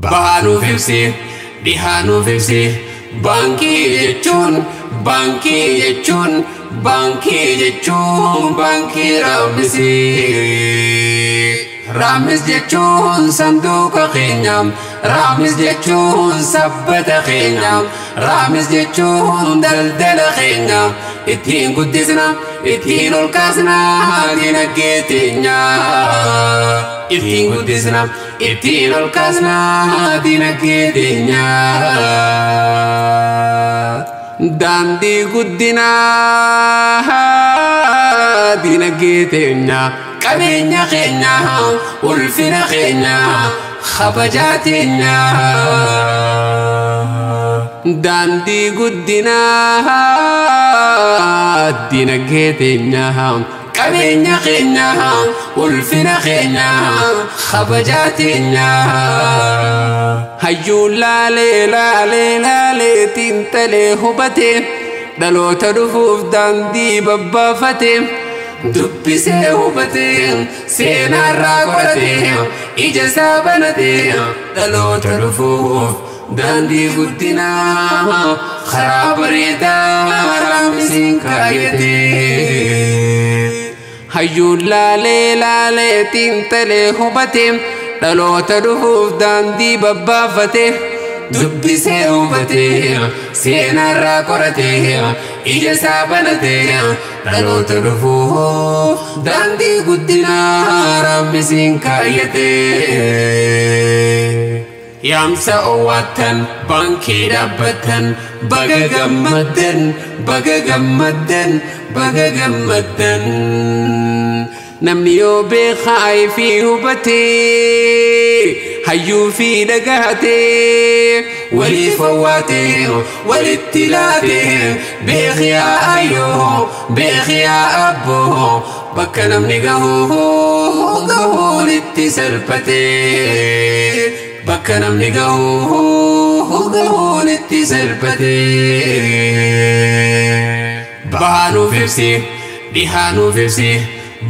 Bahaa nuuf ibsi, dhihaa nuuf ibsi. Baankii jechuun, baankii jechuun, baankii jechuun baankii Raammisii. Raammis jechuun sanduuqa keenya, Raammis jechuun sabbata keenya, Raammis jechuun daldala keenya. Ittiin guddisna, ittiin ol kaasna dinagdee teenya. Ittiin guddisna, ittiin ol kaasna dinagdee teenya. Daandii guddinaa dinagdee teenya. Qabeenya keenya, ulfina keenya, kabajaa teenya. Daandii guddinaa dinagdee teenya. Qabeenya keenya, ulfina keenya, kabajaa teenya. Hayyuu laalee laalee laalee xiinxalee hubatee, dhaloota dhufuuf daandii babbaafatee. Dubbisee hubatee, seenaarraa qoratee, ija isaa banatee, dhaloota dhufuuf daandii guddinaa karaa bareedaa Raamisiin kaayyatee. Hayyuun laalee laalee xiinxalee hubatee, dhaloota dhufuuf daandii babbaafatee. Dubbisee hubatee, seenaarraa qoratee, ija isaa banatee, dhaloota dhufuuf daandii guddinaa Raamisiin kaayyatee. Yaamsa owwaattan baankii dhaabbattan, baga gammaddan, baga gammaddan, baga gammaddan. Namni yoo beekaa fi hubatee, hayyuu fi dhagahatee, waliif owwaatee walitti laatee, beekiyaa ayyoo, beekiyaa abboo, bakka namni gahuu gahuun itti salphatee. Bakka namni gahuu gahuun itti salphatee. Bahaa nuuf ibsi, dhihaa nuuf ibsi.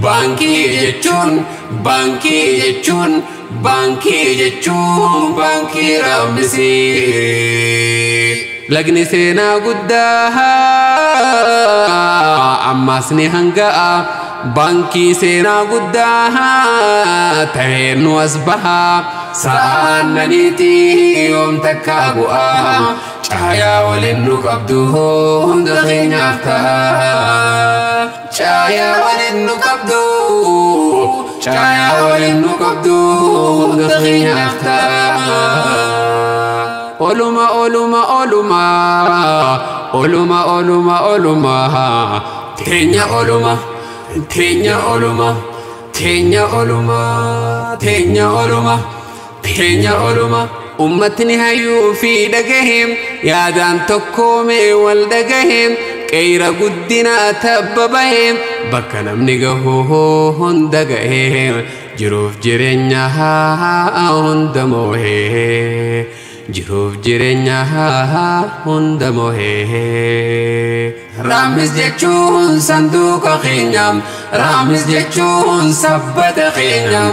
Baankii jechuun, baankii jechuun, baankii jechuun baankii Raammisii. Lagni seenaa guddaa ammas ni hanga'a. Baankii seenaa guddaa ta'ee nu as baha. Sa'aannaniitii yoom takkaa bu'aa. Caayaa waliin nu qabdu hunda keenyaaf ta'a. Caayaa waliin nu qabdu, caayaa waliin nu qabdu hunda keenyaaf ta'a. Oluma, oluma, oluma, oluma, oluma, oluma, teenya oluma, teenya oluma, teenya oluma, teenya oluma, teenya oluma. Ummatni hayyuu fi dhagaheem, yaadaan tokkoomee wal dhagaheem, qeera guddinaa tabba baheem, bakka namni gahuu hunda gahee, jiruuf jireenya hunda moohee, jiruuf jireenya hunda moohee. Raammis jechuun sanduuqa keenya, Raammis jechuun sabbata keenya,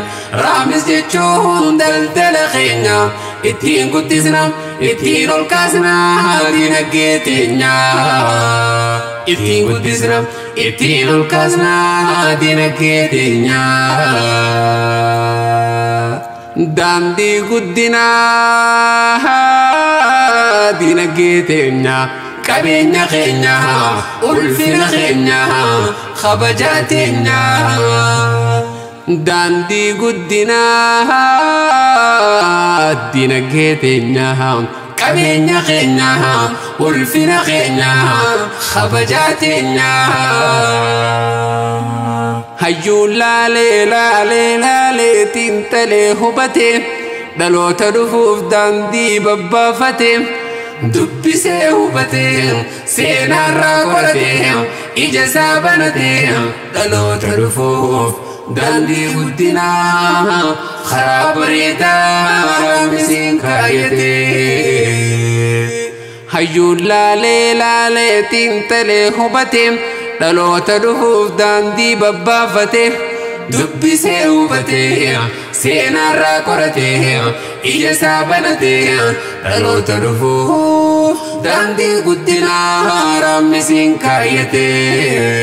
Raammis jechuun daldala keenya. Ittiin guddisna, ittiin ol kaasna dinagdee teenya. Ittiin guddisna, ittiin ol kaasna dinagdee teenya. Daandii guddinaa dinagdee teenya. Qabeenya keenya, ulfina keenya, kabajaa teenya. Daandii guddinaa dinagdee teenya. Qabeenya keenya, ulfina keenya, kabajaa teenya. Hayyuu laalee laalee laalee xiinxalee hubatee, dhaloota dhufuuf daandii babbaafatee. Dubbisee hubatee, seenaarraa qoratee, ija isaa banatee, dhaloota dhufuuf daandii guddinaa karaa bareedaa Raamisiin kaayyatee. Hayyuun laalee laalee xiinxalee hubatee, dhaloota dhufuuf daandii babbaafatee. Dubbisee hubatee seenaarraa qoratee ija isaa banatee dhaloota dhufuuf daandii guddinaa raammisiin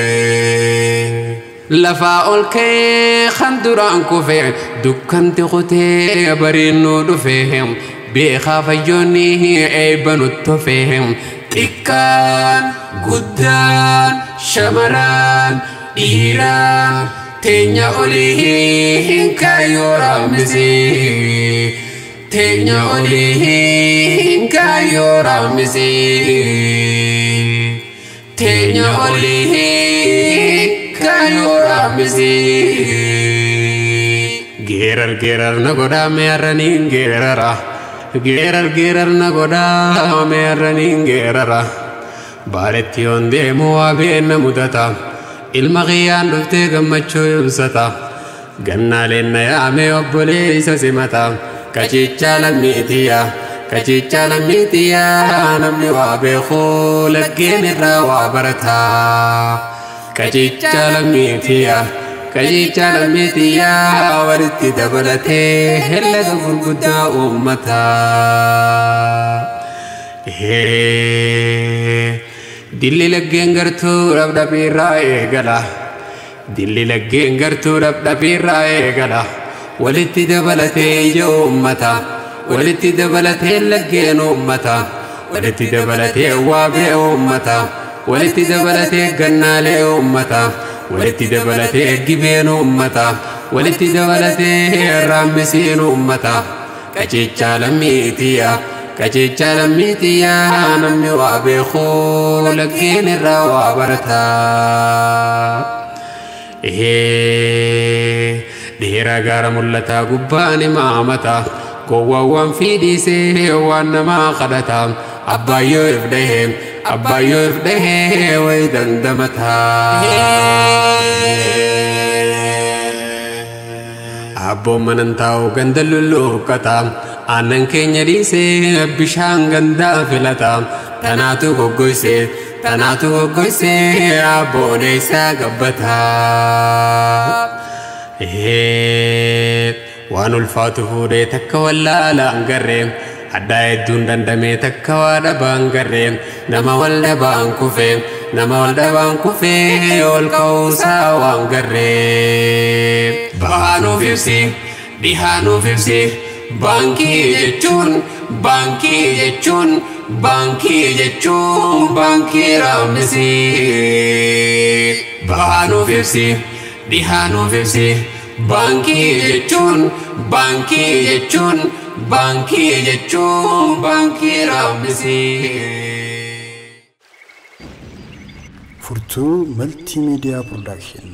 kaayyatee. Lafaa ol ka'ee kan duraan kufe dukkanti kutee bariinuu dhufe beekaa fayyoonni eebba nutti tofe xiqqaan guddaan shamaraan dhiiraan teenya olii hin kaayyoo raammisii teenya olii hin kaayyoo raammisii teenya olii hin kaayyoo raammisii. Geerar geerar na godhaa meerraniin geerara geerar geerar na godhaa meerraniin geerara baaletti yoon deemu waa beenna mudata. Ilma kiyyaan dhuftee gammachuu ibsata gannaaleen na yaame obboleessa simata qaciichaa lammiitiyya qaciichaa lammiitiyya namni waa beeku laggeen irraa waa barata qaciichaa lammiitiyya qaciichaa lammiitiyya walitti dabalatee herlega gurguddaa uummata. Dilli laggeen gartuu dhabdhabiirraa eegala. Dilli laggeen gartuu dhabdhabiirraa eegala. Walitti dabalatee ija uummata. Walitti dabalatee laggeen uummata. Walitti dabalatee waabee uummata. Walitti dabalatee gannaalee uummata. Walitti dabalatee gibeen uummata. Walitti dabalatee raammisiin uummata. Qaciichaa lammiitiyya. Qaciichaa lammiitiyya namni waa beeku laggeen irraa waa barata. Dheeraa gaara mul'ataa gubbaan imaamata. Gowwaawwan fiidhiisee waan namaa kadhata. Abbaayyoo if dhahee abbaayyoo if dhahee wayi dandamata. Abboon manan taa'u ganda lulluuqqata. Aannan keenya dhiisee bishaan gandaa filata. Tanaatu goggoysee tanaatu goggoysee abboon eessaa gabbata. Waan ulfaatu fuudhee takka wallaalaan garree addaa hedduun dandamee takka waa dhabaan garree nama wal dhabaan kufee nama wal dhabaan kufee ol ka'uusaa waan garree. Bahaanuuf ibsi dhihaanuuf ibsi baankii jechuun baankii jechuun baankii jechuun baankii raammisii. Bahaanuuf ibsi dhihaanuuf ibsi baankii jechuun baankii jechuun baankii jechuun baankii raammisii. Furtuu Maltiimiidiyaa Piroodakshin.